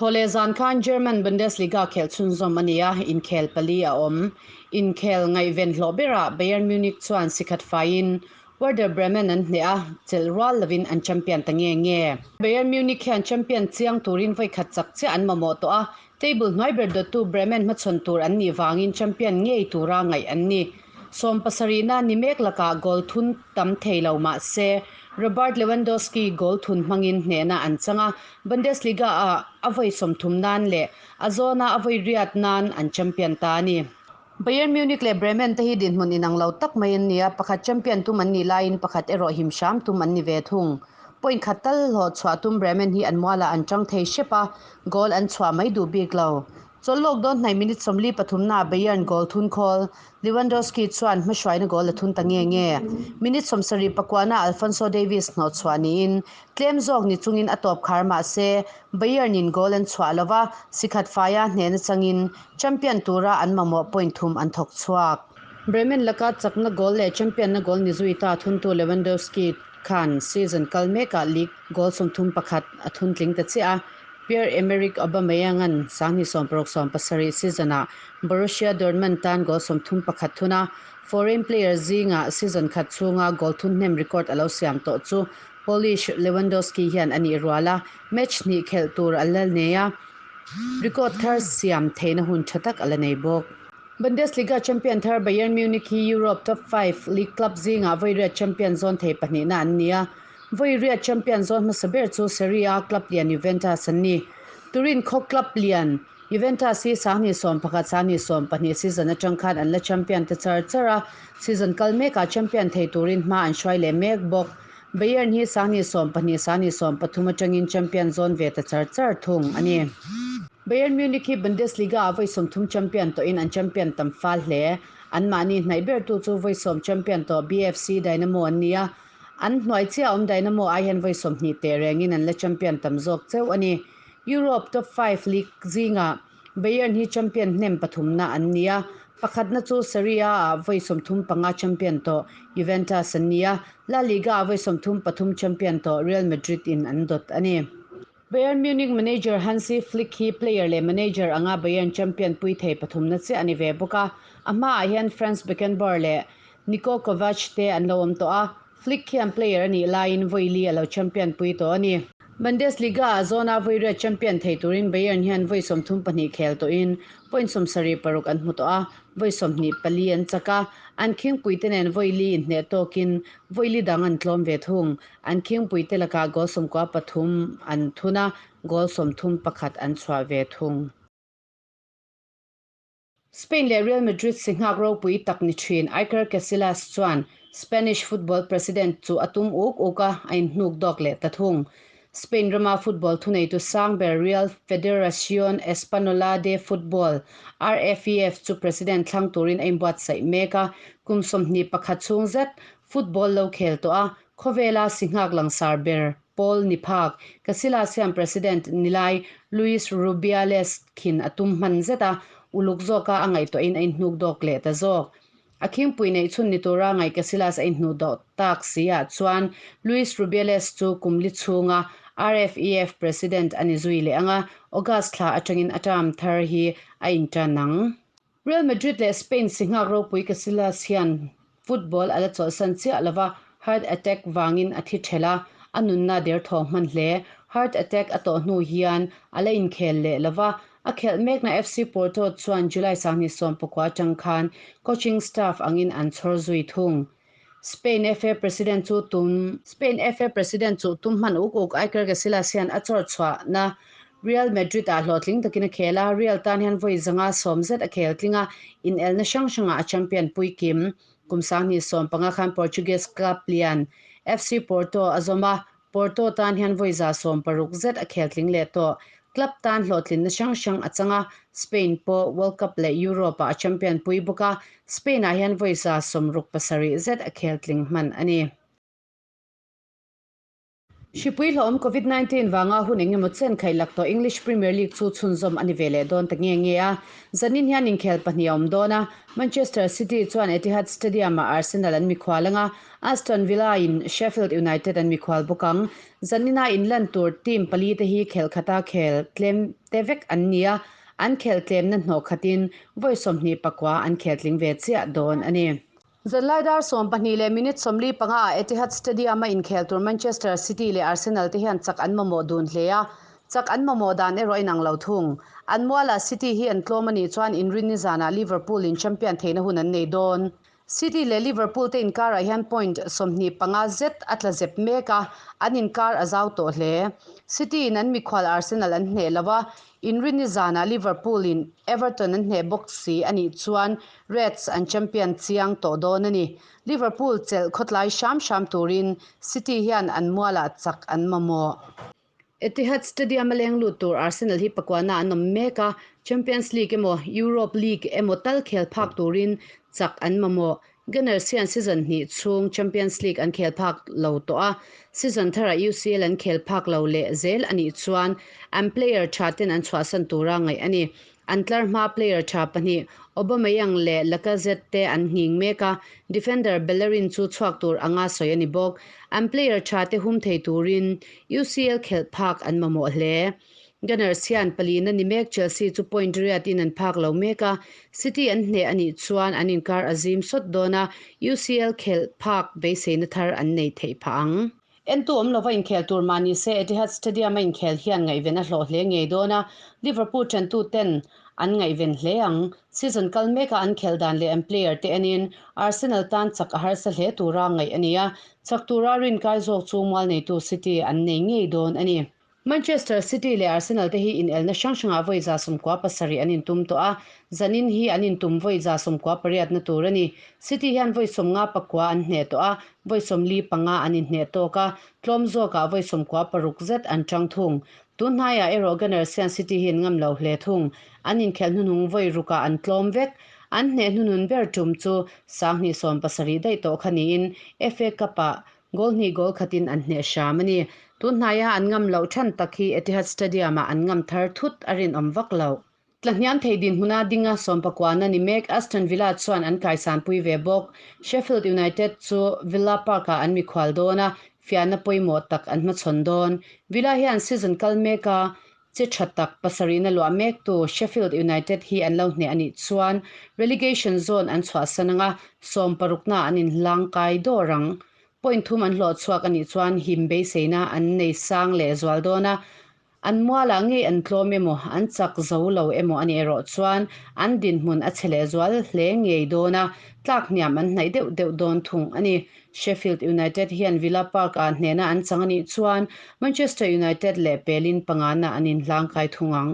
Thawhleh zan khan German Bundesliga khelh chhunzawm a ni a, inkhel pali a awm. Inkhel ngaihven hlawh berah Bayern Munich chuan sikhat faiin Werder Bremen an hneh a, chelh rual lovin an champion ta nge nge. Bayern Munich hian champion chiang turin vawi khat chak chiah an mamawh tawh a, table hnuai ber dawttu Bremen hmachhawn tur an nih vangin champion ngei tura ngaih an ni. Sawmpasarihna ni mek lakah goal thun tam thei lo mah se, Robert Lewandowski goal thun hmangin hnehna an chang a, Bundesliga-ah a vawi 30 nan leh a zawna a vawi riat nan an champion ta a ni. Bayern Munich leh Bremen te hi dinhmun inang lo tak mai an ni a, pakhat champion tum an nih laiin pakhat erawh him hram tum an ni ve thung. Point khat tal hlawh chhuah tum Bremen hi an mualah an tang thei hrep a, goal an chhuah mai duh bik lo. Chawlh lawk dawn hnaih minute 43 naah Bayern goal thun khawl Lewandowski chuan hmahruaina goal a thun ta nge nge. Minute 79 Alphonso Davies hnawh chhuah niin tlem zawk ni chungin a tawp khar mah se Bayern in goal an chhuah lova, sikhat faia hnehna changin champion tura an mamawh point thum an thawk chhuak. Bremen laka chakna goal leh champion na goal ni zui ta thuntu Lewandowski khan season kal mekah league goal 31 a thun tling ta chiah a. Pierre-Emerick Aubameyang-an 2016-17 season-ah Borussia Dortmund tan goal 31 thuna foreign player zinga season khat chhunga goal thun hnem record a lo siam tawh chu Polish Lewandowski hian a nih rual a, match hnih khelh tur a la nei a, record thar siam theihna hun tha tak a la nei bawk. Bundesliga champion thar Bayern Munich hi Europe top 5 league club zingah vawi riat champion zawn thei pahnihna an ni a. Vawi riat champion zawn hmasa ber chu Serie A club lian Juventus an ni. Turin khaw club lian Juventus hi 2011-2012 season atang khan an la champion te char char a, season kal mekah champion thei turin hma an hruai leh mek bawk. Bayern hi 2012-2013 atangin champion zawn ve ta char char thung a ni. Bayern Munich hi Bundesliga ah vawi 30 champion tawhin an champion tam fal hle. Anmahni hnaih bertu chu vawi 10 champion tawh BFC Dynamo an ni a, an hnuai chiah awm Dynamo ai hian vawi 20 teh rengin an la champion tam zawk cheu a ni. Europe top 5 league zingah Bayern hi champion hnem pathumna an ni a, pakhatna chu Serie A ah vawi 35 champion tawh Juventus an ni a, La Liga ah vawi 33 champion tawh Real Madrid in an dawt a ni. Bayern Munich manager Hansi Flick hi player leh manager anga Bayern champion pui thei pathumna chiah a ni ve bawk a, a hmaah hian Franz Beckenbauer leh Niko Kovac te an lo awm tawh a, Flick hian player a nih laiin vawi li a lo champion pui tawh a ni. Bundesliga ah zawna vawi riat champion thei turin Bayern hian vawi 32 khel tawhin point 76 an hmu tawh a, vawi 24 an chak a, an khingpui te nen vawi li inhneh tawkin vawi li dang an tlawm ve thung. An khingpui te lakah goal 13 an thun a, goal 31 an chhuah ve thung. Spain leh Real Madrid si nghak ropui tak ni thin Iker Casillas chuan Spanish football president chu a tum uk uk a, a inhnuk dawk leh ta thung. Spain rama football thuneitu sang ber Real Federacion Espanola de Futbol, RFEF, chu president thlang turin a inbuatsaih mek a, kum 21 chhung zet football lo khel tawh a, khawvela si nghak langsar ber Paul ni phak. Casillas hian president nilai Luis Rubiales khin a tum hman zet a, uluk zawka a ngaihtuahin a inhnuk dawk leh ta zawk. A khingpui neih chhun ni tura ngaih Casillas a inhnuh dawh tak si ah chuan Luis Rubiales chu kum li chhunga RFEF president a ni zui leh anga, August thla atangin a term thar hi a intan ang. Real Madrid leh Spain si nghak ropui Casillas hian football a la chawlhsan chiah lova, heart attack vangin a thi thel a, a nunna der thawng hman hle. Heart attack a tawh hnu hian a la inkhel leh lova, a khelh mekna FC Porto chuan July 2019 atang khan coaching staff angin an chhawr zui thung. Spain FA president chu tum Spain FA president chu tum hman uk uk Iker Casillas hian a chawr chhuahna Real Madrid ah hlawhtling takin a khel a, Real tan hian vawi 110 zet a khel tling a, inelna hrang hrangah a champion pui kim. Kum 2015 khan Portuguese club lian FC Porto a zawm a, Porto tan hian vawi 160 zet a khel tling leh tawh. Club tan hlawhtlinna hrang hrang a chang a, Spain pawh World Cup leh Europe ah a champion pui bawk a, Spain ah hian vawi 67 zet a khel tling hman a ni. Hripui hlawhawm Covid 19 vanga hun eng emaw chen khaihlak tawh English Premier League chu chhunzawm a ni ve leh dawn ta nge nge a. Zanin hian inkhel pahnih a awm dawn a, Manchester City chuan Etihad Stadium-ah Arsenal an mikhual ang a, Aston Villa in Sheffield United an mikhual bawk ang. Zanina inlan tur team pali te hi khelh khata khel tlem te vek an ni a, an khelh tlemna hnawh khatin vawi 29 an khel tling ve chiah dawn a ni. Zanlai dar 12 leh minute 45 ah Etihad Stadium-a inkhel tur Manchester City leh Arsenal te hian chak an mamawh dun hle a, chak an mamawh dan erawh a inang lo thung. An mualah City hi an tlawm a nih chuan inrinni zanah Liverpool in champion theihna hun an nei dawn. City leh Liverpool te inkarah hian point 25 zet a tla zep mek a, an inkar a zau tawh hle. City in an mikhual Arsenal an hneh lo a, inrinni zanah Liverpool in Everton an hneh bawk si a nih chuan Reds an champion chiang tawh dawn a ni. Liverpool chelh khawtlai hram hram turin City hian an mualah chak an mamawh. Etihad Stadium a leng lut tur Arsenal hi pakuana an awm mek a, Champions League emaw Europe League emaw tal khel phak turin chak an mamawh. Gunners hian season hnih chhung Champions League an khel phak lo tawh a, season tharah UCL an khel phak lo leh zel a nih chuan an player tha ten an chhuahsan tura ngaih a ni. An tlar hma player tha pahnih Aubameyang leh Lacazette te an nghing mek a, defender Bellerin chu chhuak tur anga sawi a ni bawk. An player tha te hum thei turin UCL khelh phak an mamawh hle. Gunners hian palina ni mek Chelsea chu point riat in an phak lo mek a, City an hneh a nih chuan an inkar a zim sawt dawn a, UCL khelh phak beiseina thar an nei theih phah ang. Entu awm lova inkhel tur mah ni se Etihad Stadium a inkhel hian ngaihven a hlawh hle ngei dawn a, Liverpool tantu ten an ngaihven hle ang. Season kal meka an khelh dan leh an player te enin Arsenal tan chak a harsa hle tura ngaih a ni a, chak tura rinkai zawk chu mual neitu City an nei ngei dawn a ni. Manchester City leh Arsenal te hi inelna hrang hrangah vawi 97 an intum tawh a, zanin hi an intum vawi 98 na tur a ni. City hian vawi 59 an hneh tawh a, vawi 45 an inhneh tawk a, tlawm zawkah vawi 96 zet an tang thung. Tun hnaiah erawh Gunners hian City hi an ngam lo hle thung. An inkhelh hnuhnung vawi rukah an tlawm vek. An hneh hnuhnun ber tum chu 2017 daih tawh kha niin FA Cup-ah Goal hnih goal khatin an hneh hram a ni. Tun hnaia an ngam loh than tak hi Etihad Stadium-ah an ngam thar thut a rinawm vak lo. Tlahniam thei dinhmuna dinga sawmpakuana ni mek Aston Villa chuan an kaisanpui ve bawk. Sheffield United chu Villa Park-ah an mikhual dawn a, fiahna pawimawh tak an hmachhawn dawn. Villa hian season kal meka che tha tak pasarihna luah mektu Sheffield United hi an lo hneh a nih chuan relegation zone an chhuahsan anga sawmparukna an inhlang kai dawr ang. Point thum an hlawh chhuak a nih chuan him beiseina an nei sang leh zual dawn a, an mualah ngei an tlawm emaw an chak zo lo emaw a nih erawh chuan an dinhmun a che leh zual hle ngei dawn a, tlak hniam an hnaih deuh deuh dawn thung a ni. Sheffield United hian Villa Park-ah hnehna an chang a nih chuan Manchester United leh pelin pangana an inhlangkai thung ang.